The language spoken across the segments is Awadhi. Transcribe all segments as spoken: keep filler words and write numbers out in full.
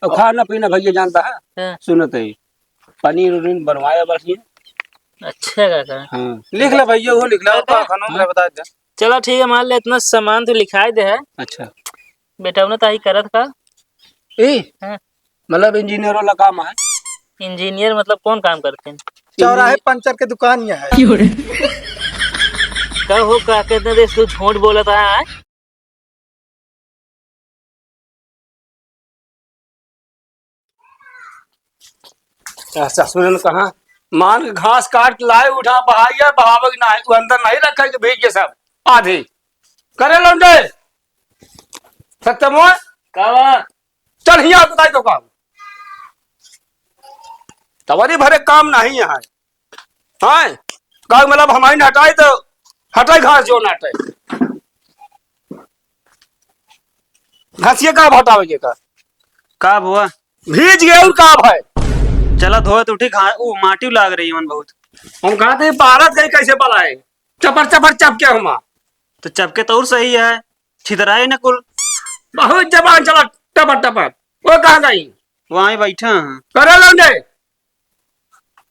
और खाना पीना भैया जानता है? हाँ। सुनत है, पनीर उनीर बनवाया बढ़िया। अच्छा काका। हाँ। लिख ले भैया, वो लिख ले, और का खाना हाँ। बता दे। चला ठीक है, मान ले इतना सामान तू लिखाई दे है। अच्छा। बेटा, उन्हें ताही करत का? ए? हाँ। मतलब इंजीनियर वाला काम है। इंजीनियर मतलब कौन काम करते हैं? चौराहे इंजीनियर। पंचर के दुकान ये है। का हो, का कहते हैं, देख, तू झूठ बोलत है, हाँ? अच्छा, सुनन कहाँ? मान के घास काट के लाए, उठा, बहाइया, बहावे के नाही, वो अंदर नाही रखे के भीज के सब, आधे। करे लौंडे। सत्यमोहन? का बा? चल हियाँ बताई तो काम। तवरी भरे काम नाही यहाँ। हाँ? का मतलब हमारी हटाई तो हटाई घास जो ना हटाई। घासिया का हटावे के का? का बुआ? भीज गए और का भाई? चला धोए तो ठीक, हाँ, वो माटी लाग रही है मन बहुत। हम कहते हैं भारत गई कैसे बलाए? चपर चपर चपके हमा। तो चपके तो और सही है, छितराए न कुल। बहुत जबान चला टपर टपर। वो कहाँ गई? वहाँ ही बैठा है। करे लौंडे।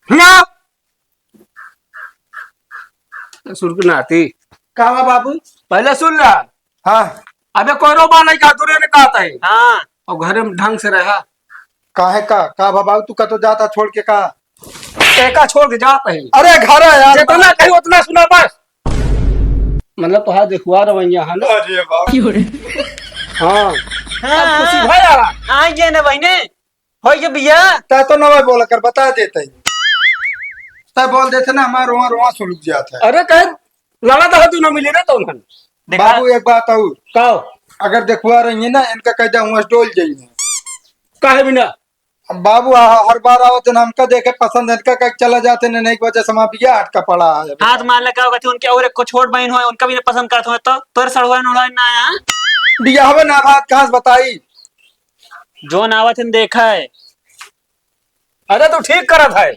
ना। सुन के नाती। का बा बाबू? पहले सुन ला। हाँ। अबे कोई रोबा नहीं का, तूने ने कहा था। हाँ। और घर में ढंग से रहा। काहे का? का बा बाबू, तू कतो जाता छोड़ के का? एका छोड़ के जात है। अरे घर है यार। जितना कही उतना सुना बस। मतलब तोहार देखुआ रवैया है ना। अरे बाप। हाँ। हाँ, अब खुशी हाँ। भय आ रहा। आ गया ना बहिने। होई के बिया? तै तो नवा बोला कर, बता देते ही। तै बोल देते ना, हमार रोआ, रोआ सुलग जात है। अरे कहे लड़ा तो तू ना मिले ना तो उन्हन। देखा? बाबू एक बात और। का? अगर देखुआ रही है ना, इनका कह दे हुआ डोल जाइए। काहे बिना? अब बाबू आ, हर बार आवत हैं, हमका देखे पसंद है, इनका कह चला जाते हैं, नहीं वजह से हमारा बिया अटका पड़ा है। हाथ मार लगा होगा, उनके और एक को छोट बहन हो, उनका भी नहीं पसंद करते हो, तो तोर सड़ुआ नोड़ा ना आया। बिया हवे ना बात कहाँ से बताई? जोन आवत हन देखा है। अरे तू ठीक करत है।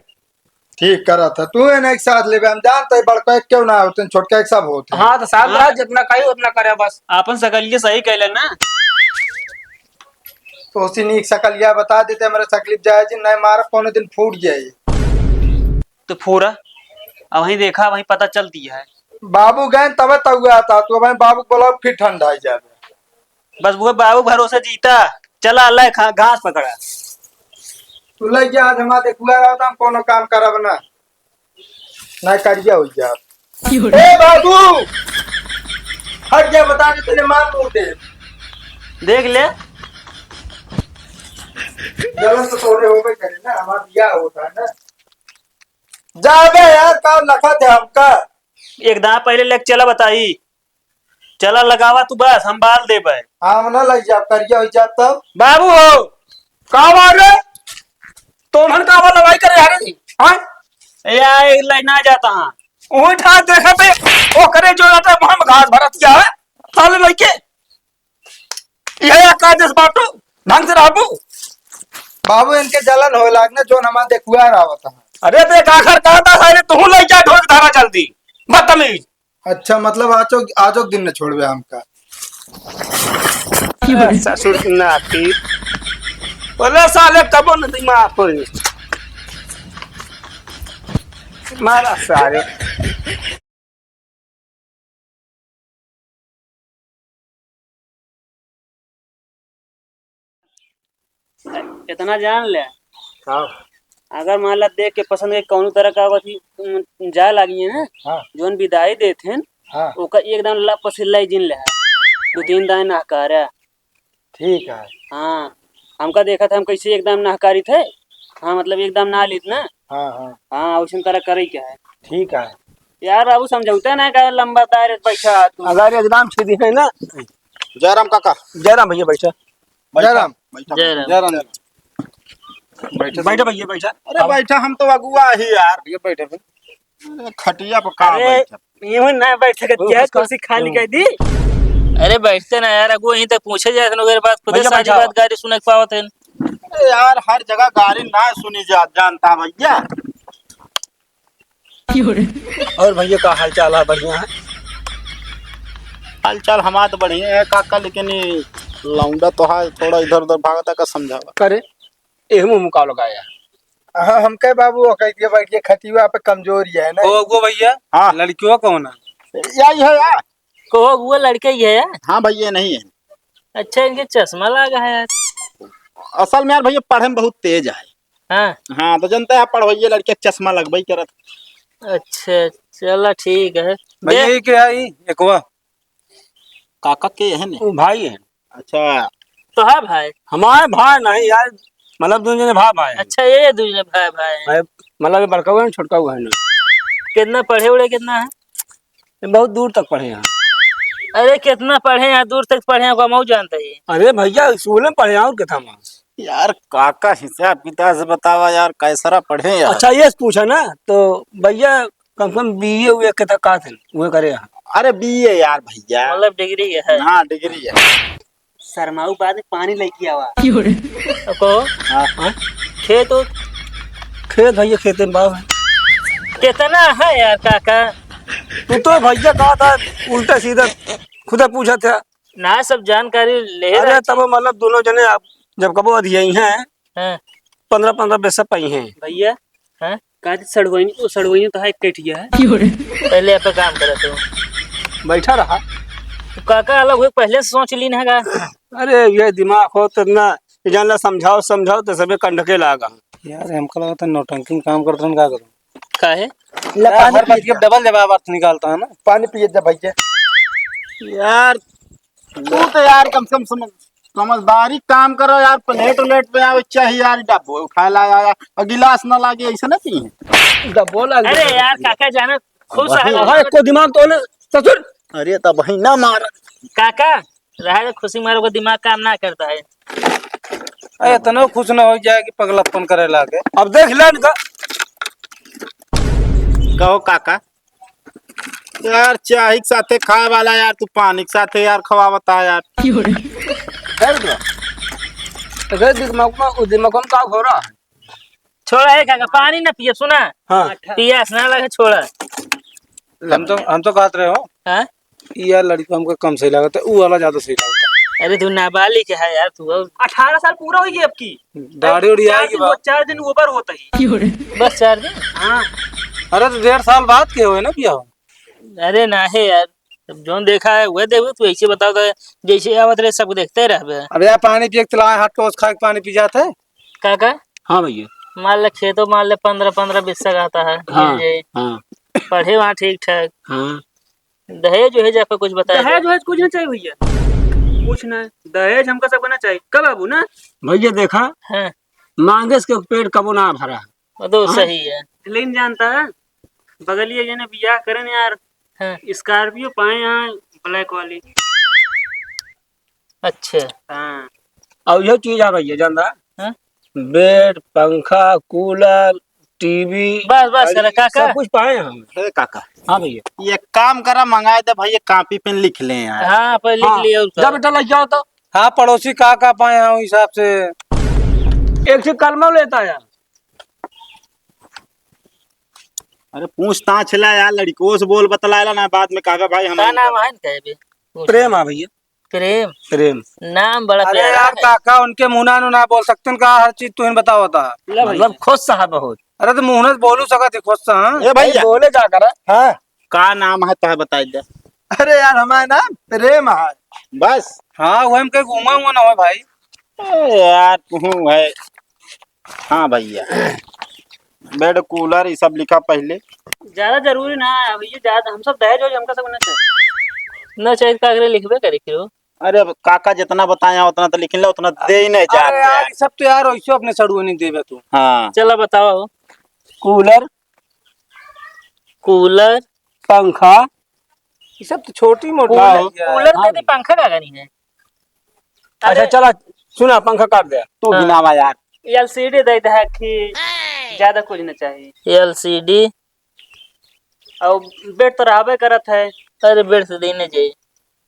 ठीक करत है। तू है ना एक साथ लेबे, हम जानते हैं बड़का एक क्यों ना होते हैं, छोटका एक सब होते हैं। हाँ, तो साथ हाँ। रहा, जितना कही उतना करे बस। आपन सकलिए सही कहले ना। तो उसी नीक सकलिया बता देते, हमारे सकली जाए जी, नहीं मारा पौने दिन फूट जाए। तो फूरा, अब वहीं देखा, वहीं पता चलती है। बाबू गए तबे तउआ था, तू अब बाबू को बुलाओ, फिर ठंडा ही जाबे। बस वो बाबू भरोसे जीता। चला, ले खा, घास पकड़ा। तू ले जा, आज हमारे देखुआ रहा था, हम कोनो काम करब ना, ना करिया हो जा। ए बाबू, हट जा, बता दे, तेरे मार मुंह दे। देख ले। जलन तो तोरे होबे करे ना, हमारा बिया होता है ना। जाबे यार, काम लखा थे हमका। एक दांव पहले लेके चला बताई। चला लगावा तू बस, हम बाल देबे। हम ना लग जाब, करिया हो जाब तब। बाबू हो, का बात रे? तोहन का बात लड़ाई करे यार जी? हाँ? ए यार, एक लाइन ना जाता हाँ। ओही ठार देखा पे, ओ करे जो जाता है, हम घास भरत किया है। साले लइके। यह का देश बाटू, ढंग से रहबू। बाबू इनके जलन होए लागने, जोन हमार देखुआ आवत है। अरे देख आखिर कहा था साले, तू लइके ढोल धारा जल्दी। बदतमीज। अच्छा, मतलब आजो, आजो दिन न छोड़बे हमका। ए, ससुर की नाती। बोले साले कबो न दिमाग होई। मारा सारे। इतना जान ले। हाँ। अगर मान ला देख के पसंद के कौनो तरह का अथी, उम, जाए लागी है ना, हाँ। जोन विदाई देत हैं, हाँ। ओका एकदम लप से लाई जिन ले। दो तीन दाएं नहकारा। ठीक है। हाँ, हमका देखा था, हम कैसे एकदम नहकारी थे। हाँ, मतलब एकदम ना लीत ना। हाँ, हाँ। हाँ, वैसन तरह करे के है। ठीक है। यार बाबू, समझौता ना कर, लंबरदार बैठा तू। अगर एकदम सीधी है ना। जयराम काका। जयराम भैया, बैठा। बैठा, जयराम। बैठा, जयराम। जयराम। बैठा, बैठा भैया, बैठा। अरे अब बैठा, हम तो अगुआ ही यार। ये बैठे थे। अरे खटिया पर का अरे, बैठा? यूं ना बैठ सकत ओ, क्या? उसका कुर्सी खाली कर दी। अरे बैठते ना यार, अगुआ यहीं तक पूछे जाए, तो ओकरे बाद खुदे भैया, सारी बैठा। बात गारी सुने के पावत है। अरे यार, हर जगह गारी ना सुनी जा, जानता भैया। क्यों रे? और भैया का हाल चाल है? बढ़िया है? हाल चाल हमारा तो बढ़िया है काका, लेकिन ये लौंडा तो है, थोड़ा इधर उधर भागता का समझावा। करे, एह मुंह मुकाव लगाया। हाँ, हम कहे बाबू, वो कह दिया बैठ के खटिया पे कमजोरी है ना। ओ, अगुआ भैया, हाँ। लड़कियों कौन है? यही है यार। कहो, वो लड़के ही है? हाँ भैया, नहीं है। अच्छा, इनके चश्मा लगा है यार। असल में यार भैया, पढ़े में बहुत तेज है। हाँ। हाँ, तो जनता है, पढ़वइये लड़के के चश्मा लगबई करत। अच्छा, चला ठीक है। भैया, दे। ये क्या है, ये एकवा? काका के है ने? वो भाई है। अच्छा। तो है भाई? हमारे भाई नहीं यार, मतलब, दोनों जने भाई, भाई हैं। अच्छा, ये दोनों जने भाई, भाई हैं। भाई, मतलब, ये बड़का हुआ है, छोटका हुआ है ना। कितना पढ़े उड़े, कितना है? बहुत दूर तक पढ़े हैं। अरे, कितना पढ़े हैं, दूर तक पढ़े हैं, को हम जानते ही। अरे भैया, स्कूल में पढ़े हैं, और कितना हम? यार, काका, हिसाब किताब से बतावा यार, कैसरा पढ़े यार? अच्छा, ये पूछा ना, तो भैया, कम से कम बीए हुए के तक का थे, वो करे हैं। अरे, बीए यार भैया। मतलब, डिग्री है। हाँ, डिग्री है। शर्माऊ बाद में पानी लेके आवा। क्यों रे? को? हाँ, हाँ। खेत हो? खेत भैया, खेते में बाव है। कितना है यार काका? तू तो भैया कहा था, उल्टा सीधा खुदा पूछा था। ना, सब जानकारी ले अरे, रहे तब मतलब दोनों जने आप जब कबो अधियाई हैं, हाँ। पन्द्रह पन्द्रह पैसा पाई हैं। भैया, हाँ? का जी सड़वइनी, वो सड़वइनी तो है, एक कटिया है। पहले आप काम करा तू। बैठा रहा। तो काका अलग हुए, पहले से सोच ली ना का? अरे, ये दिमाग हो तो ना, ये जान ला, समझाओ, समझाओ तो सबे कंडके लागा। यार, हमको लगा था नौटंकी में काम करत रहन, का करूँ? काहे? ले, यार, पानी हर बात पी के डबल जवाब अर्थ निकालता है ना। पानी पिए जा भैया। यार, तू तो यार कम से कम समझ, समझदारी काम करो यार, प्लेट उलेट पे आओ, चाहिए यार, डब्बो उठा लाया यार, और गिलास ना लागे, ऐसे ना चाहिए। डब्बो लागे। अरे यार, काका जाना खुश है। हाँ, एको दिमाग तो ना, ससुर। अरे, तब वही ना मार। काका, रहा दे, खुशी मारे को दिमाग काम ना करता है। अरे, इतना खुश ना हो जाए कि पगलप्पन करे लागे। अब देख ले इनका। कहो काका, यार, चाही के साथे खाए वाला यार, तू पानी के साथे यार खवावता है यार। क्यों रे? दर्द बा। तो गए दिमाग में, उ दिमाग में का हो रहा है? छोड़ा है काका, पानी ना पिए, सुना? हाँ। पियास ना लगे, छोड़ा। हम तो, हम तो कहत रहे हो। हाँ? ई यार लड़का हमको कम सही लागत है, ऊ वाला ज्यादा सही लागत है। अरे तू नाबालिग है यार, तू और अठारह साल पूरा होइगे अब की। दाढ़ी उड़ी चार आएगी दिन बा। हो, चार दिन ऊपर होता ही। बस चार दिन? हाँ। अरे तो डेढ़ साल बाद के हुए ना बियाह? अरे ना है यार, अब जौन देखा है वह देखो, तू ऐसे बताओ तो जैसे आवत रहे सब देखते रहबे। अब यार पानी पिए के चला, हाथ टोस खा के पानी पी जात है। काका? हाँ भैया। मान ले खेतों, मान ले पन्द्रह पन्द्रह बिस्सा रहता है, हाँ, मिल जाए। हाँ। पढ़े वहाँ ठीक ठाक। हाँ। दहेज वहेज आपको कुछ बताया दहेज जाए? वहेज कुछ ना चाहिए भैया, कुछ ना। दहेज हमका सबको ना चाहिए। कब बाबू ना? भैया देखा, हाँ। मांगे से पेट कबो ना भरा। वो तो हाँ। सही है। लेकिन जानता है, बगलिए जने बियाह करें यार, हाँ। Scorpio पाए यहाँ black वाली। अच्छा। हाँ। और यह चीज आ भैया, जानता? हाँ? बेड, पंखा, कूलर, टीवी, बस, बस, घड़ी, अरे काका। सब कुछ पाए हम। हे काका। हाँ भैया। ये काम करा, मंगाए दे भैया, कॉपी पेन लिख ले यार। हाँ, पहले लिख हाँ। लिया उसका। जा बेटा, लग जाओ तो। हाँ, पड़ोसी का का पाए हैं, उस हिसाब से। एक से कलमा लेता यार। अरे पूछताछ ला यार, लड़िको से बोल बतलाएला ना, बाद में कहबे भाई हम का नाम है इनका अभी? पूछ प्रेम ले। आ भैया। प्रेम? प्रेम। नाम बड़ा अरे प्यारा यार, है। काका उनके मुंह ना, ना बोल सकते का, हर चीज तुहिन बताओ था। ले भैया। मतलब खुश है बहुत। अरे तो मुंह ना बोलू सका थी खुश से, हाँ? ए भैया। बोले जा कर। हाँ। का नाम है तो बताई दे। अरे यार, हमारा नाम प्रेम है। बस। हाँ, वही हम कहीं घूमा हुआ ना हो भाई। ए यार, तू है। हाँ भैया, बेड, कूलर, ये सब लिखा पहले। ज्यादा जरूरी ना है भैया, ज्यादा हम सब दहेज वहेज हमका सब ना चाहिए। ना चाहिए, का करे, लिखबे करे फिर वो। अरे अब काका जितना बताया उतना तो लिख ले, उतना दे ही नहीं जा अरे रहे यार, हैं। ये सब तो यार वैसे अपने सड़ुआ नहीं देवे तू। हाँ। चला बताओ। कूलर, कूलर, पंखा, ये सब तो छोटी मोटी कूलर, है यार। कूलर दे दे, पंखा का नहीं है? अच्छा, अरे। चला, सुना, पंखा काट दे। तू हाँ। गिनावा यार। एलसीडी दे दे कि ज्यादा कुछ ना चाहिए। एलसीडी। और बेड तो रहबे करत है। अरे, बेड तो देने जाए।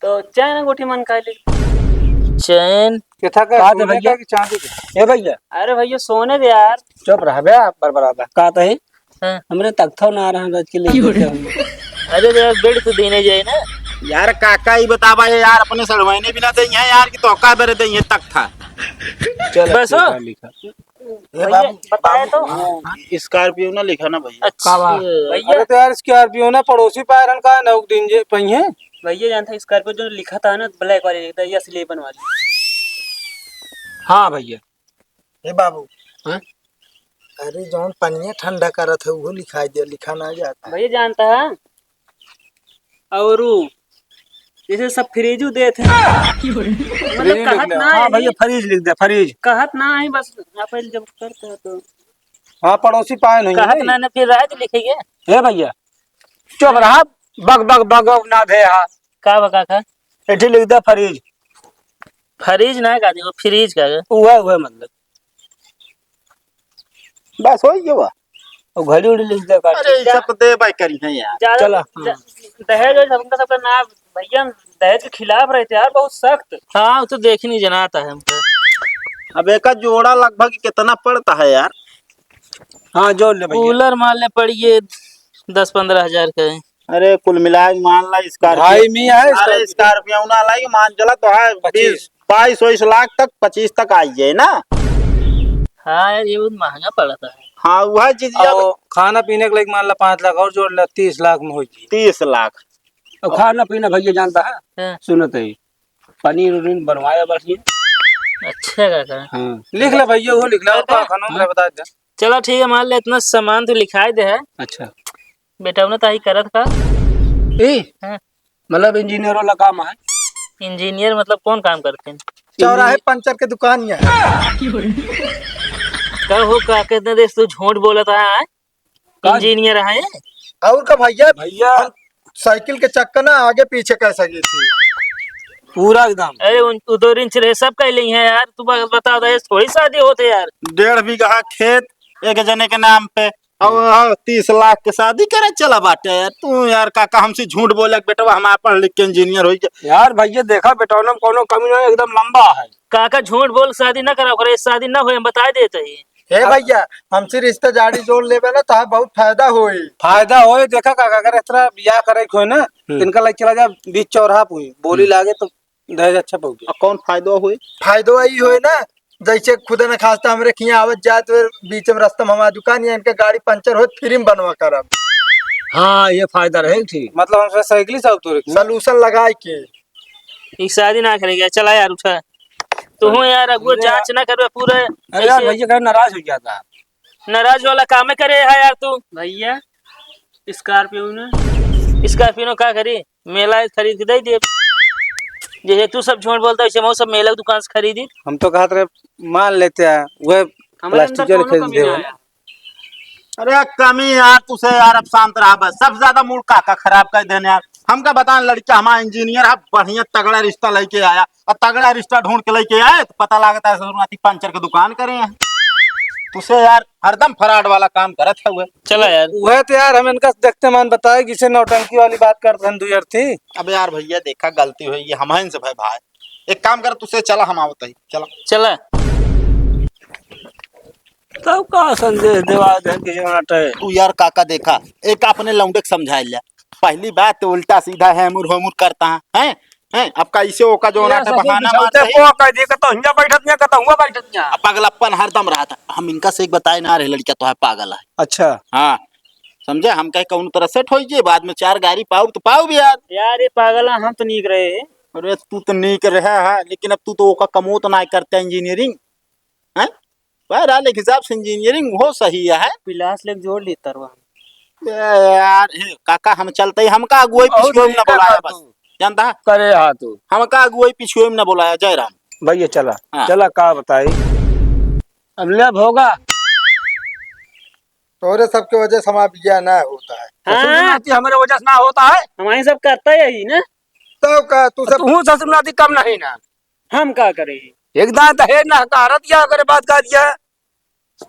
तो चैन अंगूठी मन का ले। चैन? ये था का, का दे सोने भैया? का कि चांदी का? ए भैया। अरे भैया, सोने दे यार। चुप रह बे, आप बरबराता। का तही? हाँ। हमरे तख्तो ना रहा, रच के लिख देते हम। अरे तो यार, बेड तो देने जाए ना। यार काका, ई बतावा ये यार, अपने सड़वाइने भी ना देइहैं यार, कि तोहका बेरे देइहैं तख्ता। चल, बस हो। ठीक है, लिखा। ए भैया, बाबू, बताया बाबू, तो। हाँ, Scorpio ना लिखा ना भैया। अच्छा। का बा? भैया। अरे तो यार, Scorpio ना पड़ोसी पाए रहन का, नौ दिन जे पहिए। भैया जानता है, Scorpio जो लिखा था ना, black वाली लिखता है, ये असली बनवा ली। हाँ भैया। ए बाबू। हाँ? अरे जौन पनिया ठंडा करत है, उहो लिखाई दे, लिखा ना जाता। भैया जानता है, और उ जैसे सब फ्रिजू देत है। मतलब फ्रिज लिख कहत दे। ना हाँ है। भैया, फ्रिज लिख दे, फ्रिज। कहत ना है, बस आप जब करते हो तो। हाँ, पड़ोसी पाए नहीं कहत है। ना, ना, फिर राय तो लिखेंगे। ए भैया, चुप रहा, बग, बग, बग, बग ना दे हा। का बका का? एठी लिख दे फ्रिज। फ्रिज ना का दे, वो फ्रिज का है। उहे, उहे मतलब। बस हो गया बा। वो घड़ी उड़ी लिख दे का। अरे, ई सब तो देबे करी है यार। ज्यादा चला। ज-, दहेज वहेज हमका सबका ना, भैया हम दहेज के खिलाफ रहते यार, बहुत सख्त। हाँ, वो तो देख नहीं जनाता है हमको। अब एका जोड़ा लगभग कितना पड़ता है यार? हाँ, जोड़ ले भैया। कूलर मान ले पड़िए दस पन्द्रह हजार का है। अरे, कुल मिला के मान ला Scorpio। भाई, मी है अरे, Scorpio। Scorpio ना लाई, मान चला तो है पच्चीस। बीस, बाईस, बाईस लाख तक, पच्चीस तक आई जाए ना। हाँ यार, ये बहुत महंगा पड़ता है। हाँ, वह चीज अब और खाना पीने के लिए मान ला पाँच लाख और जोड़ ला, तीस लाख में हो जाए। तीस लाख। अब खाना पीना भैया जानता है, हाँ। सुनत है, पनीर उनीर बनवाया बढ़िया। अच्छा काका। हाँ, लिख ले भैया, वो लिख ले, और काका, का खाना हाँ। बता दे। चला ठीक है, मान ले इतना सामान तो लिखाई दे है। अच्छा। बेटा, उन्हें ताही करत का? ए? हाँ। मतलब इंजीनियर वाला काम है। इंजीनियर मतलब कौन काम करते हैं? चौराहे इंजीनियर। पंचर के दुकान ही है। का हो का, कितने देर से तू झूठ बोलत है, हैं? का? इंजीनियर है? और का भैया? भैया। हम साइकिल के चक्का ना आगे पीछे कर सकी थी। पूरा एकदम। अरे उन, उ दो इंच रहे, सब कह ली है यार। तू ब-, बता दे, थोड़ी शादी होते यार। डेढ़ बीघा खेत एक जने के नाम पे, और हाँ, तीस लाख के शादी करे चला बाटे यार। तू यार काका हमसे झूठ बोले, बेटवा हम पढ़ लिख के इंजीनियर हो गया। यार भैया देखा, बेटौना में कोनो कमी नहीं, एकदम लंबा है। काका झूठ बोल, शादी ना करा करे, शादी ना होए, हम बताए देते ही। हे अब भैया, हमसे रिश्तेदारी जोड़ लेबे ना, तो बहुत फायदा होई। फायदा होए, देखा काका, अगर इस तरह ब्याह करे के होए ना, हम्म। इनका लग चला जा बीच चौराहा पे, बोली हम्म। लागे तो दहेज अच्छा पहुँचे। अब कौन फायदा होए? फायदा यही होए ना, जैसे खुदा न खास्ता हमरे खियाँ आवत जात हुए, बीच में रास्ता में हमार दुकान या इनका गाड़ी पंचर होए, फ्री में बनवा करब। हाँ, ये फायदा रहे, ठीक। मतलब हमसे साइकिल से उतरे के। Solution लगाए के। ई शादी ना करेगा, चला यार, उठा। तू हो यार, अगुआ अरे जांच ना करबे पूरा। अरे यार, ऐसे भैया का नाराज हो जाता। नाराज वाला काम करे है यार तू। भैया, Scorpio ना। Scorpio का करी? मेला खरीद के दे दे। जैसे तू सब झूठ बोलता है, वैसे हम सब मेला की दुकान से खरीदी। हम तो कहत रहे, मान लेते हैं, वह हमारे अंदर प्लास्टिक के कौनो खरीद कमी दे ना हो। आया। अरे कमी यार, तुसे यार अब शांत रहा बस। सबसे ज्यादा मूड काका खराब कर देने यार। हमका बताएं, लड़का हमारा इंजीनियर है, बढ़िया तगड़ा रिश्ता लेके आया, और तगड़ा रिश्ता ढूंढ के लेके आए तो पता लगता है ससुर नाती पंचर की दुकान करे हैं। तुसे यार हरदम फ्रॉड वाला काम करत है हुए। चला यार। वह तो यार हम इनका देखते मान बताए कि इसे नौटंकी वाली बात करते हैं दू यार थी। अब यार भैया देखा गलती हुई, ये हम से भाई भाई। एक काम कर, तुसे चला हम आवत ही, चला। चला। तब का संदेश देवा दे कि जौन अटे। तू यार काका देखा, एक अपने लौंडे के समझाए लिया। पहली बात तो उल्टा सीधा है मुर हो मुर करता है, हैं? हैं? अब कैसे ओका जौन ये अटे ससुर बहाना बिछौते मारता है। को कह दिए, कहता हुआ बैठत नहीं, कहता हुआ बैठत नहीं। अब पगलप्पन हरदम रहा था। हम इनका से एक बताए ना रहे, लड़का तो है पागल है। अच्छा। हाँ। समझे? हम कहे कौन तरह सेट हो जे, बाद में चार गारी पाओ तो पाओ भी यार। यार ये पागल है, हम तो नीक रहे। अरे तू तो नीक रहे है, लेकिन अब तू तो ओका कमो तो ना करता इंजीनियरिंग, हैं? बहरहाल, एक हिसाब से इंजीनियरिंग हो सही है। पिलास लेके जोड़ ली तरवा। ए यार, हे, काका, हम चलते ही, हमका अगुवाई बहुत पिछुए में ना नीक बोलाया, बस। जानता है? करे हाँ तू। हमका अगुवाई पिछुए में ना बोलाया, जय राम। भैया, चला। हाँ। चला, का बताई? अब ले भोगा। तोरे सबके वजह से हमारा बियाह ना होता है। हाँ। ससुर नाती हमारे वजह से ना होता है। हमारे सब करता है यही ना। तब का, तू सब तू ससुर नाती कम नहीं ना। हम का करें? एक दांत दहेज ना हकारत या अगर बात कर दिया।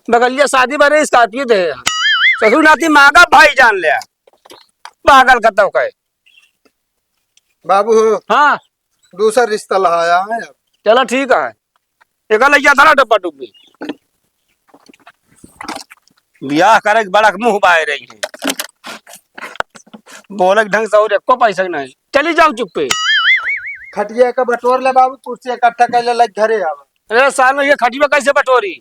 बगलिया शादी बारे Scorpio दे। ससुर नाती मांगा भाई जान ले। पागल करता हूँ कहे। बाबू हो। हाँ। दूसरा रिश्ता लहाया है अब। चला ठीक है। एक लइया था ना टप्पा टुप्पी। बियाह करे के बड़ा मुंह बाय रही है। बोले के ढंग से और एको पैसा नहीं। चली जाओ चुप्पे। खटिया का बटोर ले बाबू, कुर्सी इकट्ठा कर ले, लग घरे आवा। अरे सालो, ये खटिया कैसे बटोरी?